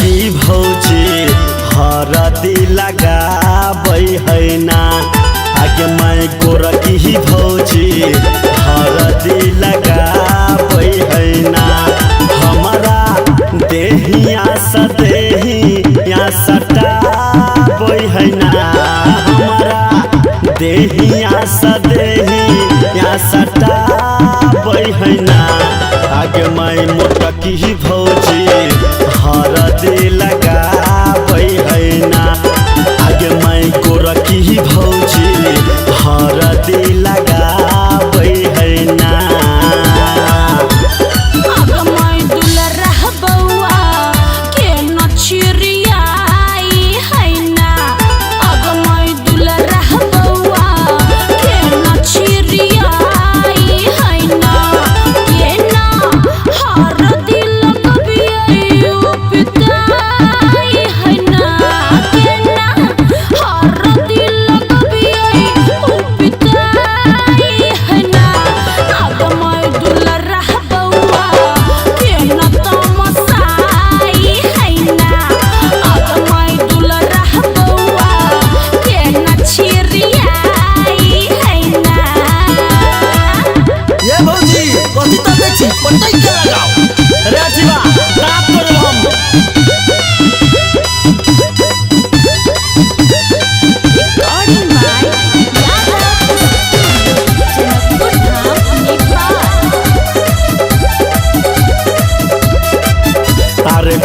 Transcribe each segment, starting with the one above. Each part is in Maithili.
छोटकी भौजी हरदी लगाबै है ना। आगे माई गोरकी भौजी हरदी लगाबै है ना। हमारा देहिया सा देहिया सटाबै है ना। हमारा देहिया सा देहिया सटाबै है ना। आगे माई मोटकी भौजी हरदी लगाबै है ना। आगे माई गोरकी भौजी हरदी लगाबै है ना।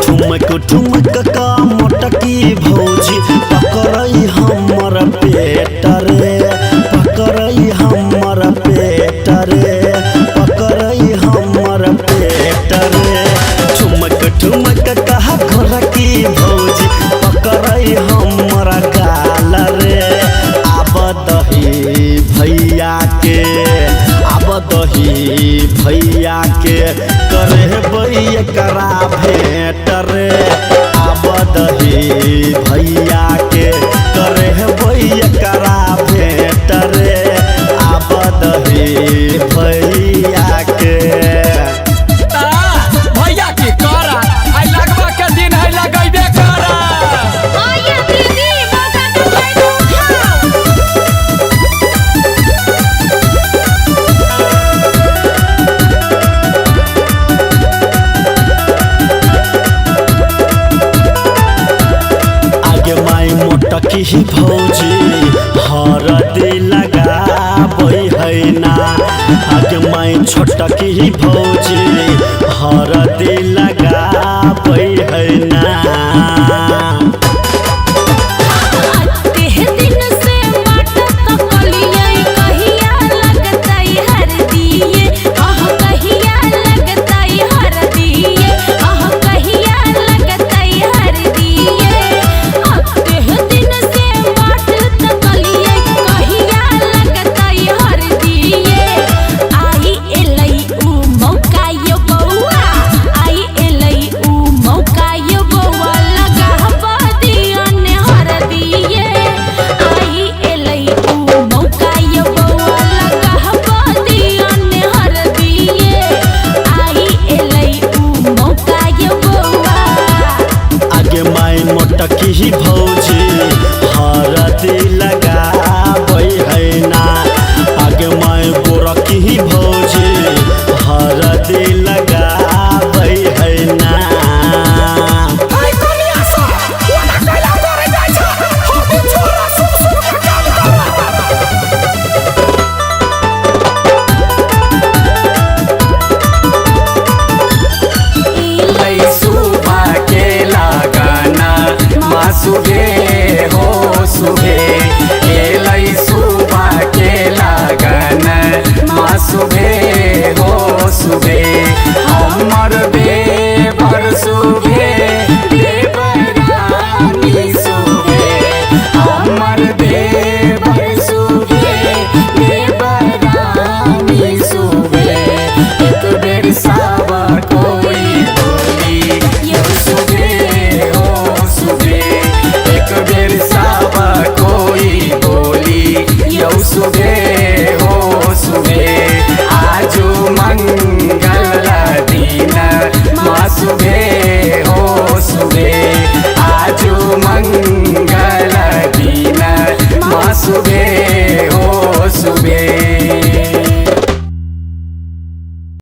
ठुमक ठुमक का मोटकी भौजी पकड़ई हमर पेट रे, पकड़ई हमर पेट रे, पकड़ई हमर पेट रे। ठुमक ठुमक का गोरकी भौजी पकड़ई हमर गाल रे। आब दही भैया के, आब दही भैया के करेबै एकरा भेंट रे। आब दही भैया के करेबै एकरा भेंट रे। आब दही भैया के भैया के करा आई लगवा के दिन है लगैबे करा। मोटकी भौजी हरदी लगाबै है ना। आगे माई छोटकी भौजी हरदी लगाबै है ना। मोटकी भौजी हरदी लगाबै है ना। आगे माई गोरकी भौजी।